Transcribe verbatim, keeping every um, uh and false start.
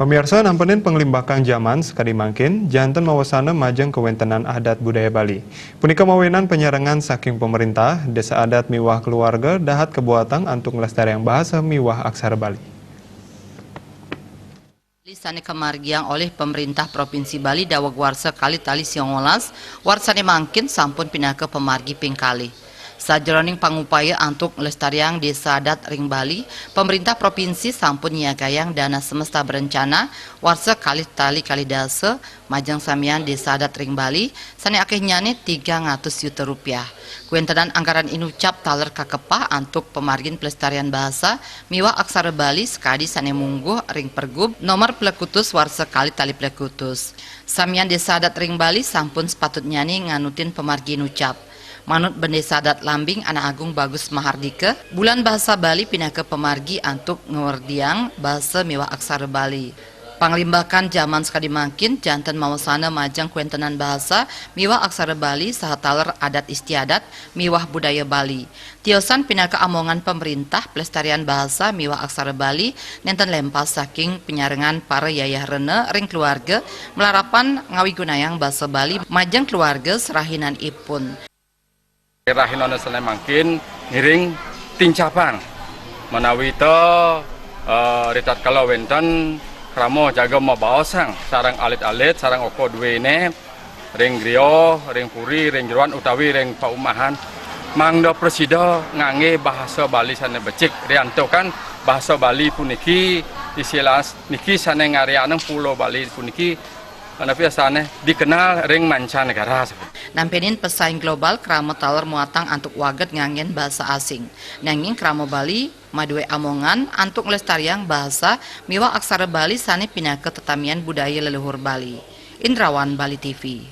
Pamirsa, nampenin panglimbakan jaman sakadi mangkin, janten mawasana majeng kawéntenan adat budaya Bali. Punika mawinan panyarengan saking pamerintah, désa adat miwah keluarga dahat kabuatang antuk nglestariang bahasa miwah aksara Bali. Sané kamargiang olih Pemerintah Provinsi Bali daweg warsa kalih tali siongolas, warsané mangkin sampun pinaka pamargi ping kalih. Sajeroning pangupaya antuk nglestariang désa adat ring Bali, pemerintah provinsi sampun nyiagayang dana semesta berencana warsa kalih tali kalih dasa majeng samian désa adat ring Bali, sané akéhnyané tigang atus yuta rupiah. Kawéntenan anggaran inucap taler kakepah antuk pamargin pelestarian bahasa miwah aksara Bali sakadi sané mungguh ring Pergub nomor plekutus warsa kalih tali plekutus. Samian désa adat ring Bali sampun sepatutnyané nganutin pamargi inucap. Manut Bendésa Adat Lambing Anak Agung Bagus Mahardika, bulan bahasa Bali pinaka pamargi antuk ngwerdiang bahasa miwah aksara Bali. Panglimbakan jaman sakadi mangkin janten mawasana majeng kawéntenan bahasa miwah aksara Bali saha taler adat istiadat miwah budaya Bali. Tiosan pinaka amongan pamerintah pelestarian bahasa miwah aksara Bali nénten lempas saking panyarengan para yayah rena ring keluarga malarapan ngawigunayang basa Bali majeng keluarga serahinanipun. Rahinané sané mangkin ngiring tincapan. Menawi ta, eh, ritatkala wénten krama jaga mabaosang sareng alit-alit, sareng oko duéné, ring griya, ring puri, ring jeroan utawi ring paumahan, mangda prasida nganggé bahasa Bali sané becik, riantukan bahasa Bali puniki istilah niki sané ngaryanang Pulo Bali puniki, napi asané dikenal ring mancanegara. Nampénin pesaing global krama taler muatang antuk wagéd nganggén basa asing. Nanging krama Bali madué amongan antuk nglestariang bahasa miwah aksara Bali sané pinaka tetamian budaya leluhur Bali. Indrawan, Bali T V.